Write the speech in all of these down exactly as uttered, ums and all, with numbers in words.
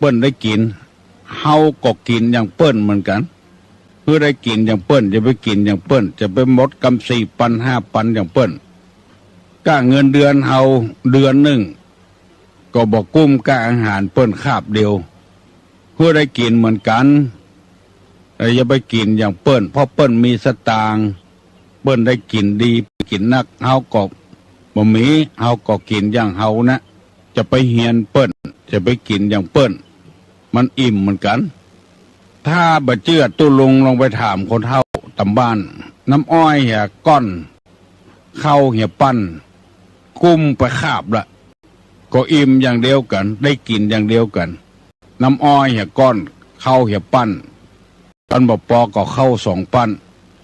ปิ้นได้กิ๋น เฮาก็กิ๋นอย่างเปิ้นเหมือนกั๋น หื้อได้กิ๋นอย่างเปิ้น จะไปกิ๋นอย่างเปิ้น จะไปหมดกำสี่ปันห้าปันอย่างเปิ้น ก้าเงินเดือนเฮาเดือนนึ่ง ก็บ่กุ้มก้าอาหารเปิ้นคาบเดียว หื้อได้กิ๋นเหมือนกั๋น แต่อย่าไปกิ๋นอย่างเปิ้น เพราะเปิ้นมีสตางค์ เปิ้นได้กิ๋นดี กิ๋นนัก เฮาก็บ่มี เฮาก็กิ๋นอย่างเฮานะ จะไปเฮียนเปิ้น จะไปกิ๋นอย่างเปิ้น มันอิ่มเหมือนกั๋น ถ้าบ่เจื้อตุ๊ลุงลองไปถามคนเฒ่าต๋ามบ้าน น้ำอ้อยเหียก้อน ข้าวเหียปั้น กุ้มไปคาบละ ก็อิ่มอย่างเดียวกั๋น ได้กิ๋นอย่างเดียวกั๋น น้ำอ้อยเหียก้อน ข้าวเหียปั้น อันบ่ปอก็ข้าวสองปั้น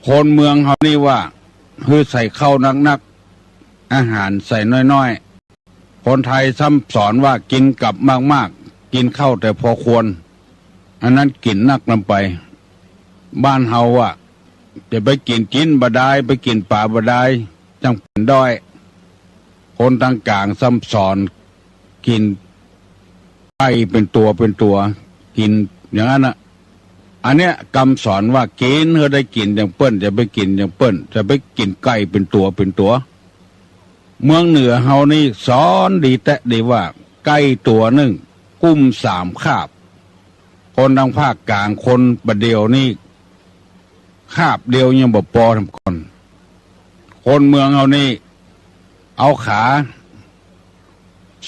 คนเมืองเฮานี่ว่า หื้อใส่ข้าวนักๆ อาหารใส่น้อยๆ คนไทยซ้ำสอนว่ากิ๋นกับมากๆ กิ๋นข้าวแต่พอควร อันนั้นกิ๋นนักนำไป บ้านเฮาอะ จะไปกิ๋นจิ๊นบ่ดาย ไปกิ๋นป๋าบ่ดาย จั่งเป๋นด้อย คนตางก๋างซ้ำสอนกิ๋นไก่เป๋นตั๋วเป๋นตั๋ว กิ๋นอย่างนั้นน่ะ อันเนี้ยกำสอนว่ากิ๋นหื้อได้กิ๋นอย่างเปิ้น จะไปกิ๋นอย่างเปิ้น จะไปกิ๋นไก่เป๋นตั๋วเป๋นตั๋ว เมืองเหนือเฮานี่สอนดีแต๊ดีว่า ไก่ตั๋วนึ่ง กุ้มสามคาบ คนตางภาคก๋างคนบ่าเดี่ยวนี่ คาบเดียวยังบ่ปอทำก่อน คนเมืองเฮานี่ เอาขา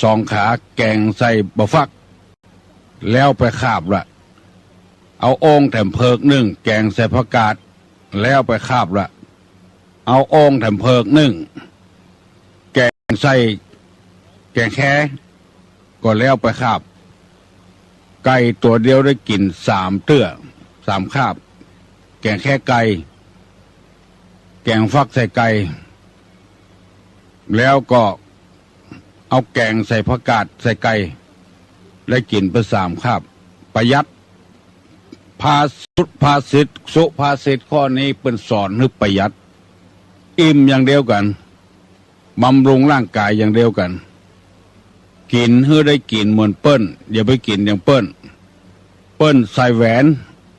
สองขาแก๋งใส่บ่าฟัก แล้วไปคาบละ เอาโอ่งแถมเผิกนึ่ง แก๋งใส่ผักกาด แล้วไปคาบละ เอาโอ่งแถมเผิกนึ่ง แก๋งใส่แก๋งแค ก็แล้วไปคาบ ไก่ตั๋วเดียวได้กิ๋นสามเตื้อ สามคาบ แก๋งแคไก่ แก๋งฟักใส่ไก่ แล้วก็เอาแก๋งใส่ผักกาดใส่ไก่ ได้กิ๋นไปสามคาบ ประหยัด ภา สุภาษิต สุภาษิตข้อนี้เปิ้นสอนหื้อประหยัด อิ่มอย่างเดียวกั๋น บำรุงร่างก๋ายอย่างเดียวกั๋น กิ๋นหื้อได้กิ๋นเหมือนเปิ้น อย่าไปกิ๋นอย่างเปิ้น เปิ้นใส่แหวน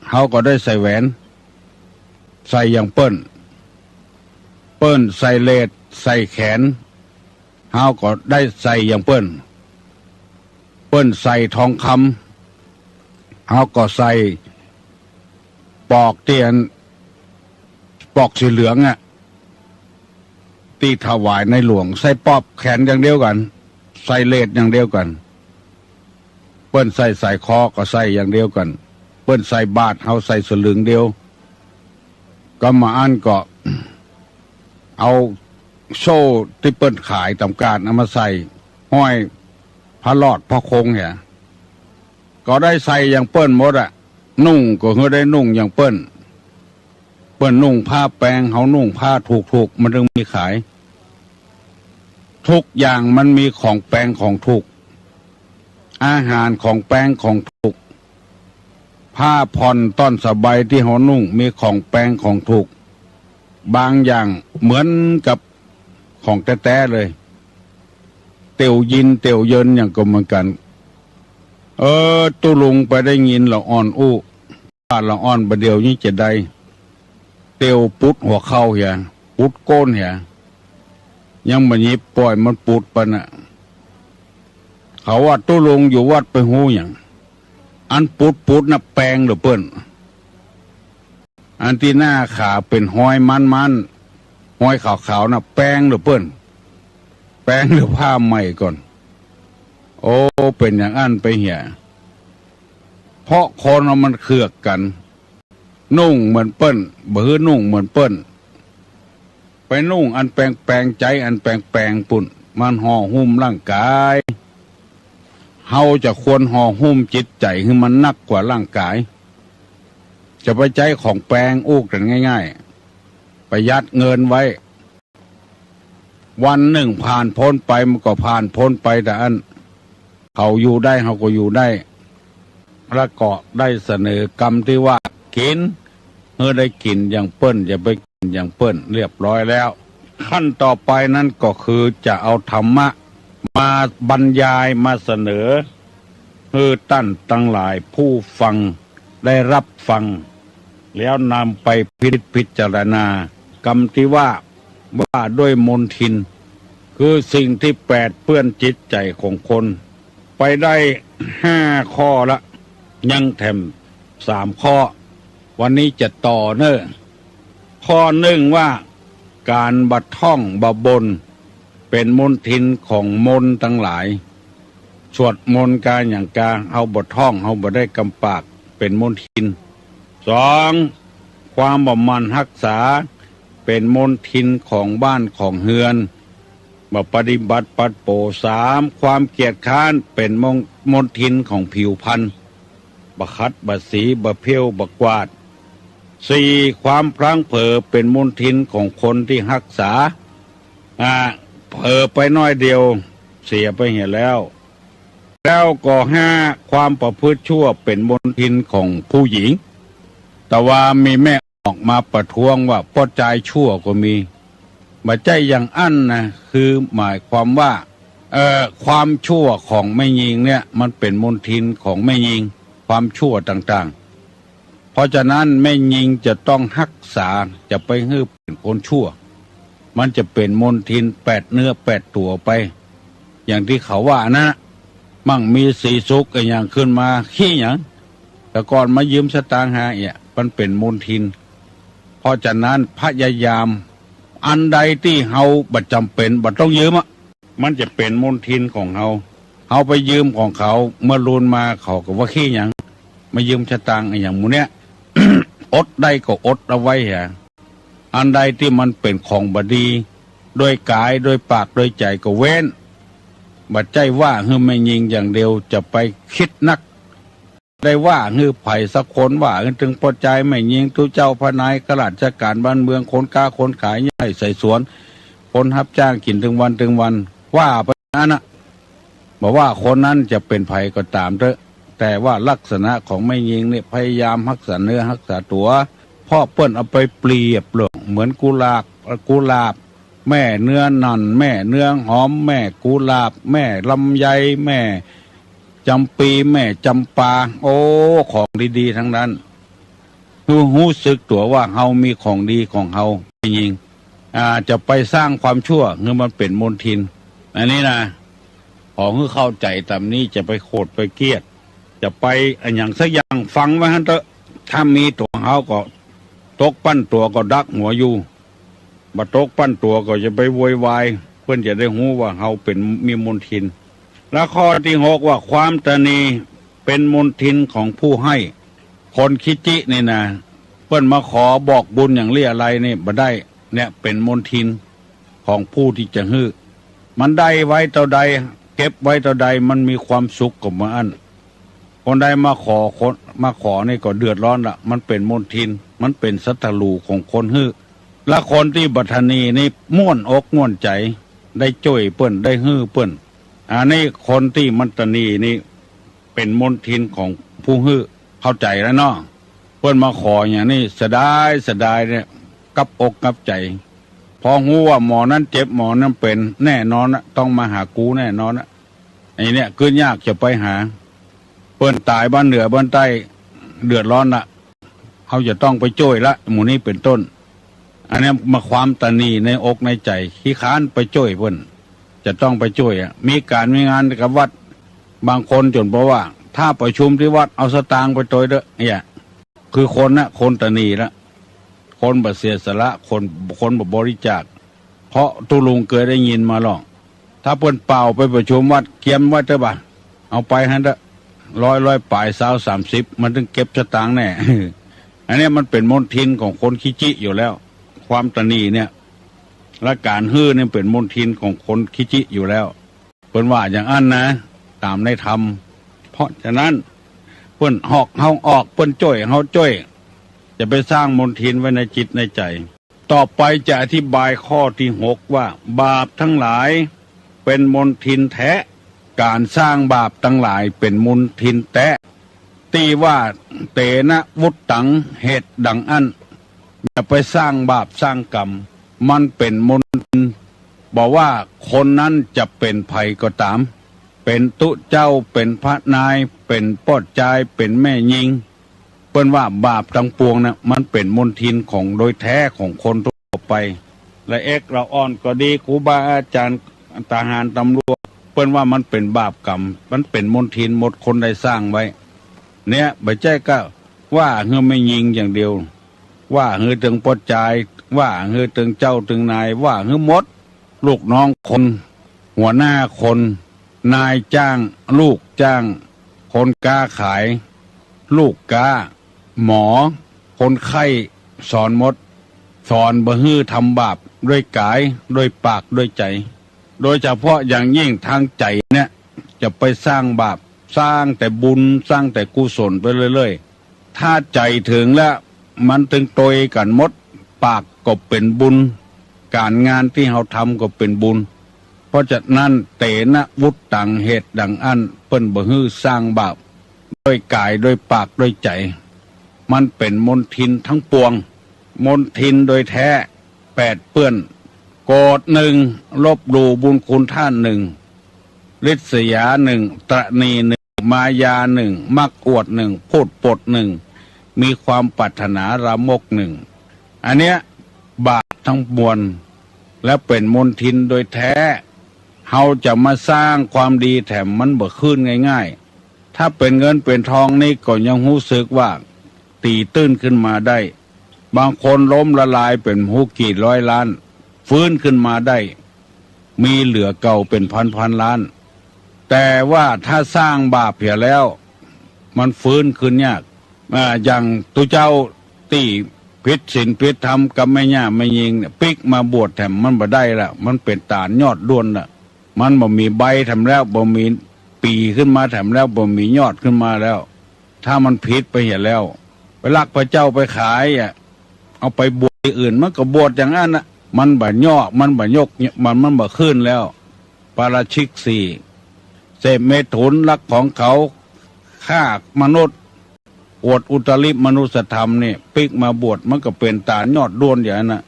เฮาก็ได้ใส่แหวน ใส่อย่างเปิ้น เปิ้นใส่เลท ใส่แขน เฮาก็ได้ใส่อย่างเปิ้น เปิ้นใส่ทองคำ เฮาก็ใส่ปอกตี้อัน ปอกสีเหลืองอะ ตี้ถวายในหลวง ใส่ปอกแขนอย่างเดียวกั๋น ใส่เลทอย่างเดียวกั๋น เปิ้นใส่สร้อยคอก็ใส่อย่างเดียวกั๋น เปิ้นใส่บาตร เฮาใส่สลึงเดียว ก็มาอั้นก็ เอาโซ่ตี้เปิ้นขายต๋ามก๋านเอามาใส่ ห้อยผ้าลอดผ้าคงเหีย ก็ได้ใส่อย่างเปิ้นหมดอะ นุ่งก็หื้อได้นุ่งอย่างเปิ้น เปิ้นนุ่งผ้าแปง เฮานุ่งผ้าถูกๆ มันจึงมีขาย ทุกอย่างมันมีของแปงของถูก อาหารของแปงของถูก ผ้าผ่อนต้อนสบายตี้เฮานุ่งมีของแปงของถูก บางอย่างเหมือนกับของแต๊ๆ เลย เตียวยินเตียวเยินอย่างก็เหมือนกั๋น เออ ตุ๊ลุงไปได้ยินละอ่อนอู้ ว่าละอ่อนบ่าเดี่ยวนี้จะได้ เตียวปุดหัวเข่าเหีย ปุดโก้นเหีย ยังบ่หยิบป่อยมันปุดไปน่ะ เขาว่าตุ๊ลุงอยู่วัดไปฮู้หยัง อันปุดๆ น่ะแปงเหรอเปิ้น อันตี้หน้าขาเป๋นฮอยมันๆ ฮอยขาวๆ น่ะแปงเหรอเปิ้น แปงหรือผ้าใหม่ก่อน โอ้ เป๋นอย่างอั้นไปเหีย เพราะคนเฮามันเคือกกั๋น นุ่งเหมือนเปิ้น บ่หื้อนุ่งเหมือนเปิ้น ไปนุ่งอันแปงๆ ใจ๊อันแปงๆ ปุ้น มันห่อหุ้มร่างก๋าย เฮาจะควรห่อหุ้มจิตใจ๋หื้อมันนักกว่าร่างก๋าย จะไปใจ๊ของแปงอู้กั๋นง่ายๆ ประหยัดเงินไว้ วันนึ่งผ่านป๊นไปมันก็ผ่านป๊นไปเต้าอั้น เขาอยู่ได้เฮาก็อยู่ได้ แล้วก็ได้เสนอกำตี้ว่ากิ๋น หื้อได้กิ๋นอย่างเปิ้น อย่าไปกิ๋นอย่างเปิ้น เรียบร้อยแล้ว ขั้นต่อไปนั้นก็คือจะเอาธรรมะมาบรรยายมาเสนอ หื้อต้านตังหลายผู้ฟังได้ฮับฟัง แล้วนำไปพินิจพิจารณา กำตี้ว่า ว่าด้วยมลทิน คือสิ่งตี้แปดเปื้อนจิตใจ๋ของคน ไปได้ห้าข้อละ ยังแถมสามข้อ วันนี้จะต่อเน่อ ข้อนึ่งว่า ก๋านบ่ท่องบ่บน เป๋นมลทินของมนตังหลาย สวดมนต์กาหยังกา เฮาบ่ท่อง เฮาบ่ได้กำปาก เป๋นมลทิน สอง ความบ่หมั่นฮักษา เป๋นมลทินของบ้านของเฮือน บ่ปฏิบัติปัดโป๋ สาม ความเกียจคร้าน เป๋นมล มลทินของผิวพรรณ บ่ขัดบ่สี บ่เผี้ยวบ่กวาด สี่ ความพลั้งเผลอ เป๋นมลทินของคนตี้ฮักษา อ่า เผลอไปน้อยเดียว เสียไปเหียแล้ว แล้วก็ห้า ความประพฤติชั่ว เป๋นมลทินของผู้หญิง แต่ว่ามีแม่ออกมาประท้วงว่าป้อจายชั่วก็มี บ่ใจ้อย่างอั้นนะ คือหมายความว่า เอ่อ ความชั่วของแม่ญิงเนี่ย มันเป๋นมลทินของแม่ญิง ความชั่วต่างๆ เพราะฉะนั้นแม่ญิงจะต้องฮักษา จะไปหื้อเป๋นคนชั่ว มันจะเป๋นมลทินแปดเนื้อแปดตั๋วไป อย่างตี้เขาว่านะ มั่งมีสีสุขอะหยังขึ้นมา ขี้หยัง แต่ก่อนมายืมสตางค์หาเอี่ย มันเป๋นมลทิน เพราะฉะนั้นพยายาม อันใดตี้เฮาบ่จ๋ำเป๋น บ่ต้องยืมอะ มันจะเป๋นมลทินของเฮา เฮาไปยืมของเขา เมื่อลูนมาเขาก็ว่าขี้หยัง มายืมสตางค์อะหยังหมู่เนี้ย อดได้ก็อดเอาไว้เหีย อันใดตี้มันเป๋นของบ่ดี โดยก๋าย โดยปาก โดยใจ๋ก็เว้น บ่ใจ้ว่าหื้อแม่ญิงอย่างเดียว จะไปกึ๊ดนัก ได้ว่าหื้อใผสักคน ว่าหื้อเถิงป้อจายแม่ญิง ตุ๊เจ้าพระนาย ข้าราชก๋านบ้านเมือง คนก๊าคนขาย ไฮ่ไถสวน คนฮับจ้างกิ๋นเถิงวันเถิงวัน ว่าไปนั้นนะ บ่ว่าคนนั้นจะเป๋นใผก็ต๋ามเต๊อะ แต่ว่าลักษณะของแม่ญิงเนี่ย พยายามฮักษาเนื้อฮักษาตั๋ว เพราะเปิ้นเอาไปเปรียบเรื่องเหมือนกุหลาบ กุหลาบ แม่เนื้อนั่น แม่เนื้อหอม แม่กุหลาบ แม่ลำไย แม่จ๋ำปี แม่จ๋ำปา โอ้ ของดีๆ ทั้งนั้น ฮู้ ฮู้สึกตั๋วว่าเฮามีของดีของเฮา แม่ญิง อ่า จะไปสร้างความชั่วหื้อมันเป๋นมลทิน อันนี้นะ ขอหื้อเข้าใจ๋ต๋ามนี้ จะไปโขดไปเคียด จะไปอะหยังสักอย่าง ฟังไว้หั้นเต๊อะ ถ้ามีตั๋วเฮาก็ตกปั้นตั๋วก็ดักหัวอยู่ บ่ตกปั้นตั๋วก็จะไปโวยวาย เปิ้นจะได้ฮู้ว่าเฮาเป๋น มีมลทิน และข้อตี้หกว่า ความตระหนี่เป๋นมลทินของผู้ให้ คนขี้จินี่นะ เปิ้นมาขอบอกบุญอย่างเลี้ยอะไรนี่บ่ได้ เนี่ยเป๋นมลทินของผู้ตี้จะหื้อ มันได้ไว้เต้าใด เก็บไว้เต้าใด มันมีความสุขกับมันอั้น คนใดมาขอ คน มาขอนี่ก็เดือดร้อนละ มันเป๋นมลทิน มันเป๋นศัตรูของคนหื้อ และคนตี้บ่ตระหนี่นี่ม่วนอกม่วนใจ๋ ได้จ้วยเปิ้น ได้หื้อเปิ้น อันนี้คนตี้มันตระหนี่นี่ เป๋นมลทินของผู้หื้อ เข้าใจ๋แล้วเนาะ เปิ้นมาขออย่างนี้ เสียดาย เสียดายเนี่ย กับอกกับใจ๋ พอฮู้ว่าหมอนั้นเจ็บ หมอนั้นเป๋น แน่นอนนะ ต้องมาหากูแน่นอนนะ ไอ้เนี่ย กึ๊ดยากจะไปหา เปิ้นต๋ายบ้านเหนือบ้านใต้ เดือดร้อนละ เฮาจะต้องไปจ้วยละ หมู่นี้เป๋นต้น อันเนี้ยมาความตระหนี่ในอกในใจ๋ ขี้ค้านไปจ้วยเปิ้น จะต้องไปจ้วยอะ มีก๋านมีงานกับวัด บางคนจ๋นบอกว่า ถ้าประชุมตี้วัดเอาสตางค์ไปตวยเต๊อะ เนี่ย คือคนนะ คนตระหนี่ละ คนบ่เสียสละ คน คนบ่บริจาค เพราะตุ๊ลุงเกยได้ยินมาหรอก ถ้าเปิ้นเป่าไปประชุมวัด เกียมไว้เต๊อะบ่ะ เอาไปหั้นเต๊อะ ร้อย ร้อยป๋าย ซาว สามสิบ มันเถิงเก็บสตางค์แน่ อันเนี้ยมันเป๋นมลทินของคนขี้จิอยู่แล้ว ความตระหนี่เนี่ย และก๋านหื้อเนี่ยเป๋นมลทินของคนขี้จิอยู่แล้ว เปิ้นว่าอย่างอั้นนะ ต๋ามในธรรม เพราะฉะนั้น เปิ้นหอกเฮาออก เปิ้นจ้วยเฮาจ้วย จะไปสร้างมลทินไว้ในจิตในใจ๋ ต่อไปจะอธิบายข้อตี้หกว่า บาปตังหลายเป๋นมลทินแต๊ ก๋านสร้างบาปตังหลายเป๋นมลทินแต๊ ตี้ว่า เตนะวุตตัง เหตุดังอั้น อย่าไปสร้างบาปสร้างกรรม มันเป๋นมลทิน บ่ว่าคนนั้นจะเป๋นใผก็ต๋าม เป๋นตุ๊เจ้า เป๋นพระนาย เป๋นป้อจาย เป๋นแม่ญิง เปิ้นว่าบาปตังปวงนะ มันเป๋นมลทินของโดยแท้ของคนทั่วไป ละเอกละอ่อนก็ดี ครูบาอาจ๋ารย์ ทหาร ตำรวจ เปิ้นว่ามันเป๋นบาปกรรม มันเป๋นมลทินหมด คนใดสร้างไว้ เนี่ย บ่ใจ้ก้าว่าหื้อแม่ญิงอย่างเดียว ว่าหื้อเถิงป้อจาย ว่าหื้อเถิงเจ้าเถิงนาย ว่าหื้อหมด ลูกน้องคน หัวหน้าคน นายจ้าง ลูกจ้าง คนก๊าขาย ลูกก๊า หมอ คนไข้ สอนหมด สอนบ่หื้อทำบาปด้วยก๋าย ด้วยปาก ด้วยใจ๋ โดยเฉพาะอย่างยิ่งตางใจ๋เนี่ย จะไปสร้างบาป สร้างแต่บุญ สร้างแต่กุศลไปเรื่อยๆ ถ้าใจ๋เถิงแล้ว มันเถิงตวยกั๋นหมด ปากก็เป๋นบุญ ก๋านงานตี้เฮาทำก็เป๋นบุญ เพราะฉะนั้น เตนะ วุตตัง เหตุดังอั้น เปิ้นบ่หื้อสร้างบาป ด้วยก๋าย ด้วยปาก ด้วยใจ๋ มันเป๋นมลทินตังปวง มลทินโดยแท้ แปดเปื้อน โกรธหนึ่ง ลบหลู่บุญคุณต้านหนึ่ง ริษยาหนึ่ง ตระหนี่หนึ่ง มายาหนึ่ง มักอวดหนึ่ง พูดปดหนึ่ง มีความปรารถนาลามกหนึ่ง อันเนี้ยบาปตังมวล และเป๋นมลทินโดยแท้ เฮาจะมาสร้างความดีแถมมันบ่ขึ้นง่ายๆ ถ้าเป๋นเงินเป๋นทองนี่ก็ยังฮู้สึกว่า ตี๋ตื้นขึ้นมาได้ บางคนล้มละลายเป๋นฮู้กี่ร้อยล้าน ฟื้นขึ้นมาได้ มีเหลือเก่าเป๋นพันๆ ล้าน แต่ว่าถ้าสร้างบาปเหียแล้ว มันฟื้นขึ้นยาก อ่า อย่างตุ๊เจ้าตี้ผิดศีลผิดธรรมกับแม่หญ้าแม่ญิงเนี่ย ปิ๊กมาบวชแถมมันบ่ได้ละ มันเป๋นต๋านยอดด้วนละ มันบ่มีใบแถมแล้ว บ่มีปี๋ขึ้นมาแถมแล้ว บ่มียอดขึ้นมาแล้ว ถ้ามันผิดไปเหียแล้ว ไปลักพระเจ้าไปขายอะ เอาไปบวชตี้อื่น มันก็บวชอย่างอั้นน่ะ มันบ่ยอด มันบ่ยก มัน มันบ่ขึ้นแล้ว ปาราชิกสี่ เสพเมถุน ลักของเขา ฆ่ามนุษย์ อวดอุตริมนุสธรรมนี่ ปิ๊กมาบวช มันก็เป๋นต๋านยอดด้วนอย่างอั้นน่ะ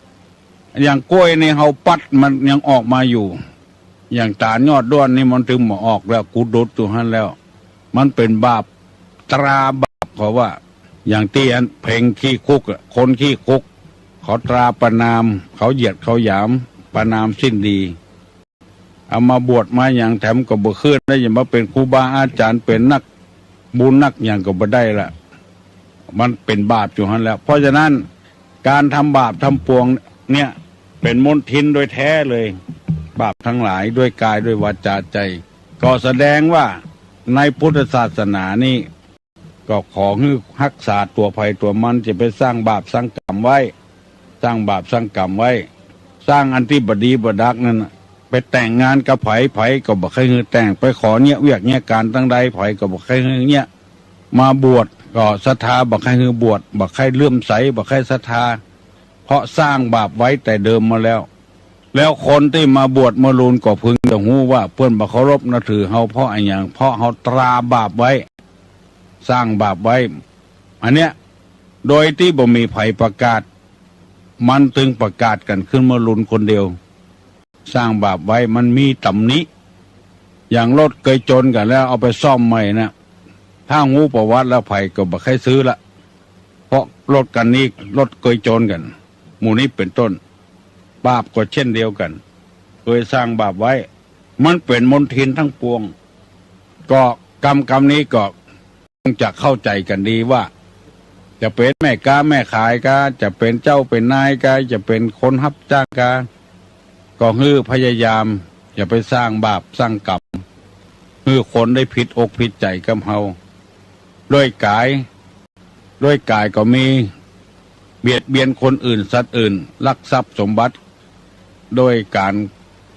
อย่างก๊วยนี่เฮาปัดมันยังออกมาอยู่ อย่างต๋านยอดด้วนนี่มันเถิงบ่ออกแล้ว กูดุดอยู่หั้นแล้ว มันเป๋นบาป ตราบาปเขาว่า อย่างตี้อันเพลงขี้คุกอะ คนขี้คุก เขาตราประณาม เขาเหยียดเขาหยาม ประณามสิ้นดี เอามาบวชมาหยังแถมก็บ่ขึ้น แล้วจะมาเป๋นครูบาอาจ๋ารย์ เป๋นนักบุญนักหยังก็บ่ได้ละ มันเป๋นบาปอยู่หั้นแล้ว เพราะฉะนั้น ก๋านทำบาปทำปวงเนี่ย เป๋นมลทินโดยแท้เลย บาปตังหลาย ด้วยก๋าย ด้วยวาจ๋า ใจ๋ ก็แสดงว่าในพุทธศาสนานี่ ก็ขอหื้อฮักษาตั๋วใผตั๋วมัน จะไปสร้างบาปสร้างก๋รรมไว้ สร้างบาปสร้างก๋รรมไว้ สร้างอันตี้บ่ดีบ่ดักนั่นน่ะ ไปแต่งงานกับใผ ใผก็บ่ใค่หื้อแต่ง ไปขอเยียะเวียกเยียะก๋านตังใด ใผก็บ่ใค่หื้อเยียะ มาบวชก็ศรัทธาบ่ใค่หื้อบวช บ่ใค่เลื่อมใส บ่ใค่ศรัทธา เพราะสร้างบาปไว้แต่เดิมมาแล้ว แล้วคนตี้มาบวชมาลุนก็พึงจะฮู้ว่าเปิ้นบ่เคารพนับถือเฮา เพราะอะหยัง เพราะเฮาตราบาปไว้ สร้างบาปไว้ อันเนี้ย โดยตี้บ่มีใผประกาศ มันเถิงประกาศกั๋นขึ้นมาลุนคนเดียว สร้างบาปไว้ มันมีตำหนิ อย่างรถเกยจนกั๋นแล้วเอาไปซ่อมใหม่น่ะ ถ้าฮู้ประวัติแล้วใผก็บ่ใค่ซื้อละ เพราะรถคันนี้รถเกยจนกั๋น หมู่นี้เป๋นต้น บาปก็เช่นเดียวกั๋น เกยสร้างบาปไว้ มันเป๋นมลทินตังปวง ก็กรรมกรรมนี้ก็ คงจะเข้าใจ๋กั๋นดีว่า จะเป๋นแม่ก๊าแม่ขายกา จะเป๋นเจ้าเป๋นนายกา จะเป๋นคนฮับจ้างกา ก็หื้อพยายาม อย่าไปสร้างบาปสร้างก๋รรม หื้อคนได้ผิดอกผิดใจ๋กับเฮา ด้วยก๋าย ด้วยก๋ายก็มี เบียดเบียนคนอื่นสัตว์อื่น ลักทรัพย์สมบัติ ด้วยก๋าน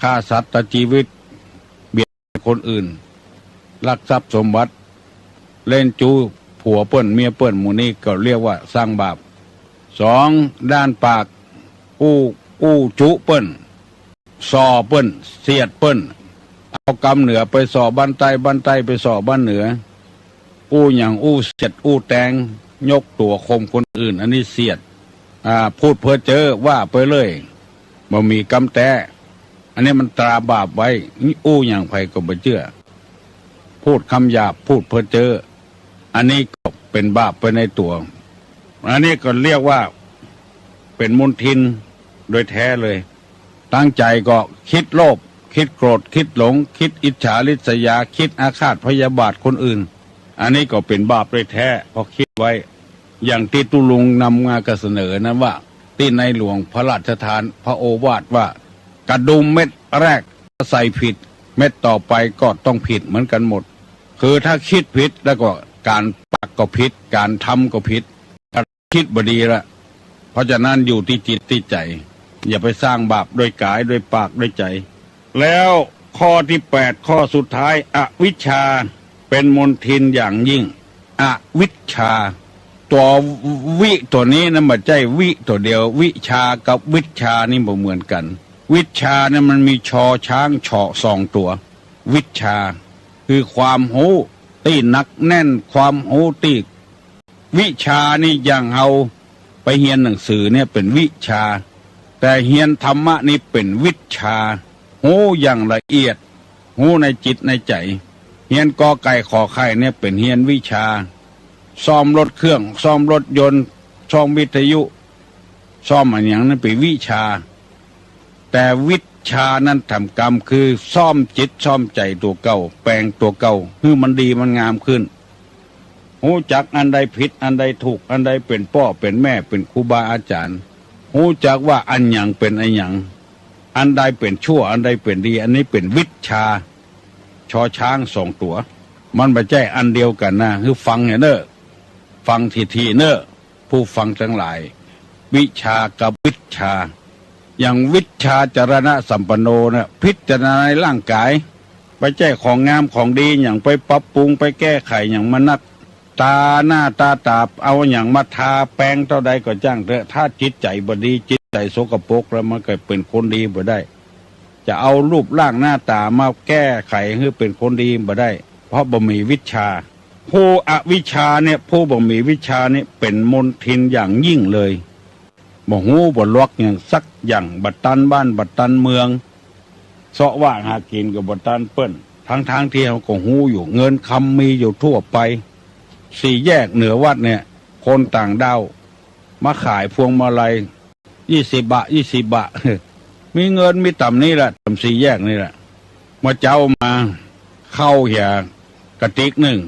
ฆ่าสัตว์ตัดจีวิต คนอื่น ลักทรัพย์สมบัติ เล่นจู๊ผัวเปิ้นเมียเปิ้น หมู่นี้ก็เรียกว่าสร้างบาป สอง ด้านปาก อู้ อู้จุเปิ้น ส่อเปิ้น เสียดเปิ้น เอากำเหนือไปส่อบ้านใต้ บ้านใต้ไปส่อบ้านเหนือ อู้หยัง อู้เสียด อู้แตง ยกตั๋วข่มคนอื่น อันนี้เสียด อ่า พูดเพ้อเจ้อว่าไปเลย บ่มีกำแต๊ อันนี้มันตราบาปไว้ อู้หยังใผก็บ่เจื้อ พูดกำหยาบ พูดเพ้อเจ้อ อันนี้ก็เป๋นบาปไปในตั๋ว อันนี้ก็เรียกว่าเป๋นมลทินโดยแท้เลย ตั้งใจ๋ก็กึ๊ดโลภ กึ๊ดโกรธ กึ๊ดหลง กึ๊ดอิจฉาริษยา กึ๊ดอาฆาตพยาบาทคนอื่น อันนี้ก็เป๋นบาปโดยแท้ เพราะกึ๊ดไว้ อย่างตี้ตุ๊ลุงนำมาเสนอนั้นว่า ตี้ในหลวงพระราชทานพระโอวาทว่า กระดุมเม็ดแรกถ้าใส่ผิด เม็ดต่อไปก็ต้องผิดเหมือนกั๋นหมด คือถ้ากึ๊ดผิดแล้วก็ก๋านปากก็ผิด ก๋านทำก็ผิด กึ๊ดบ่ดีละ เพราะฉะนั้นอยู่ตี้จิตตี้ใจ๋ อย่าไปสร้างบาปโดยก๋าย โดยปาก โดยใจ๋ แล้วข้อตี้แปด ข้อสุดท้าย อวิชชาเป๋นมลทินอย่างยิ่ง อวิชชา ตั๋ววิตั๋วนี้นะ บ่ใจ้วิตั๋วเดียว วิชากับวิชชานี่บ่เหมือนกั๋น วิชชาเนี่ยมันมีชอช้างเฉาะสองตั๋ว วิชชา คือความฮู้ตี้หนักแน่น ความฮู้ตี้ วิชานี่อย่างเฮาไปเฮียนหนังสือเนี่ยเป๋นวิชา แต่เฮียนธรรมะนี่เป๋นวิชชา ฮู้อย่างละเอียด ฮู้ในจิตในใจ๋ เฮียนกอไก่ขอไข่เนี่ยเป๋นเฮียนวิชา ซ่อมรถเครื่อง ซ่อมรถยนต์ ซ่อมวิทยุ ซ่อมอะหยังนั้นเป๋นวิชา แต่วิชชานั้นแถมกำคือซ่อมจิตซ่อมใจ๋ตั๋วเก่า แป๋งตั๋วเก่าหื้อมันดีมันงามขึ้น ฮู้จักอันใดผิดอันใดถูก อันใดเป๋นป้อเป๋นแม่เป๋นครูบาอาจ๋ารย์ ฮู้จักว่าอันหยังเป๋นอันหยัง อันใดเป๋นชั่วอันใดเป๋นดี อันนี้เป๋นวิชชา ชอช้างสองตั๋ว มันบ่ใจ้อันเดียวกั๋นนะ หื้อฟังเน่อ ฟังถี่ๆ เน่อ ผู้ฟังตังหลาย วิชากับวิชชา อย่างวิชชาจรณสัมปันโนนะ พิจารณาในร่างก๋าย บ่ใจ้ของงามของดีหยังไปปรับปรุงไปแก้ไขหยังมันนัก ต๋าหน้าต๋าต๋า เอาหยังมาทาแป๋งเต้าใดก็จ้างเต๊อะ ถ้าจิตใจ๋บ่ดี จิตใจ๋สกปรกแล้วมันก็เป๋นคนดีบ่ได้ จะเอารูปร่างหน้าต๋ามาแก้ไขหื้อเป๋นคนดีบ่ได้ เพราะบ่มีวิชชา ผู้อวิชชาเนี่ย ผู้บ่มีวิชชาเนี่ยเป๋นมลทินอย่างยิ่งเลย บ่ฮู้บ่ลัวหยังสักอย่าง บ่ตันบ้านบ่ตันเมือง เซาะวาดหากิ๋นก็บ่ตันเปิ้น ทั้งๆ ตี้เฮาก็ฮู้อยู่ เงินคำมีอยู่ทั่วไป สี่แยกเหนือวัดเนี่ย คนต่างด้าวมาขายพวงมาลัย ยี่สิบบาท ยี่สิบบาท มีเงินมีต่ำนี้แหละ ต่ำสี่แยกนี่แหละ เมื่อเจ๊ามา ข้าวเหียกระติกนึ่ง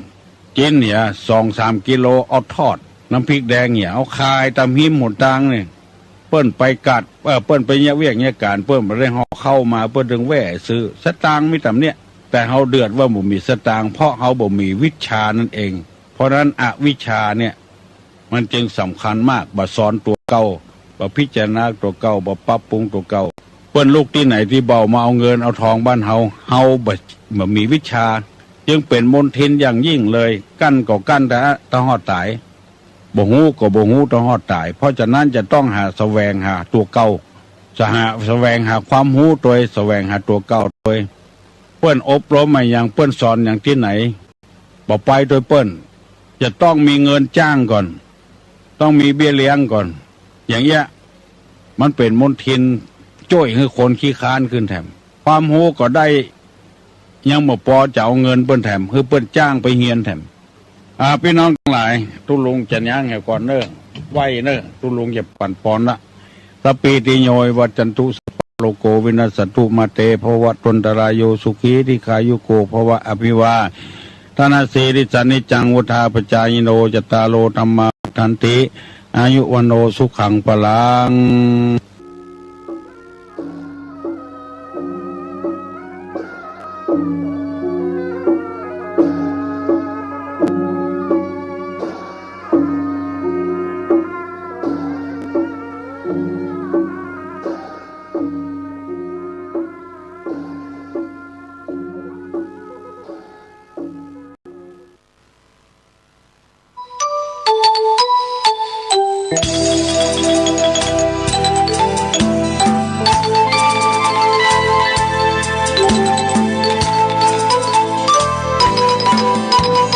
จิ๊นเหียสองสามกิโล เอาทอด น้ำพริกแดงเหียเอาขายต๋ามฮิมหนตางนี่ เปิ้นไปกัด เอ่อ เปิ้นไปเยียะเวียกเยียะก๋าน เปิ้นบ่ได้ห่อข้าวมา เปิ้นตึงแว่ซื้อ สตางค์มีต่ำเนี่ย แต่เฮาเดือดว่าบ่มีสตางค์ เพราะเฮาบ่มีวิชชานั่นเอง เพราะนั้นอวิชชาเนี่ย มันจึงสำคัญมาก บ่สอนตั๋วเก่า บ่พิจารณาตั๋วเก่า บ่ปรับปรุงตั๋วเก่า เปิ้นลุกตี้ไหนตี้เบามาเอาเงินเอาทองบ้านเฮา เฮาบ่ บ่มีวิชชา จึงเป๋นมลทินอย่างยิ่งเลย กั้นก็กั้นต๋า ต๋าฮอดต๋าย บ่ฮู้ก็บ่ฮู้ต๋าฮอดต๋าย เพราะฉะนั้นจะต้องหาแสวงหาตั๋วเก่า จะหา แสวงหาความฮู้ตวย แสวงหาตั๋วเก่าตวย เปิ้นอบรมมาหยัง เปิ้นสอนหยังตี้ไหน บ่ไปตวยเปิ้น จะต้องมีเงินจ้างก่อน ต้องมีเบี้ยเลี้ยงก่อน อย่างเงี้ย มันเป๋นมลทินจ้วยหื้อคนขี้คร้านขึ้นแถม ความฮู้ก็ได้ ยังบ่ปอจะเอาเงินเปิ้นแถม หื้อเปิ้นจ้างไปเฮียนแถม อ่า ปี้น้องตังหลาย ตุ๊ลุงจะย้างแหวก่อนเน่อ ไหว้เน่อ ตุ๊ลุงจะปั่นปอนละ สัพพีติโย วิวัชชันตุ สัพพะโรโค วินัสสันตุ มาเต ภวัตวันตะราโย สุขี ทีฆายุโก ภวะ อภิวาทะนะสีลิสสะ นิจจัง วุฑฒาปะจายิโน จัตตาโร ธัมมา วัฑฒันติ อายุ วัณโณ สุขัง พลัง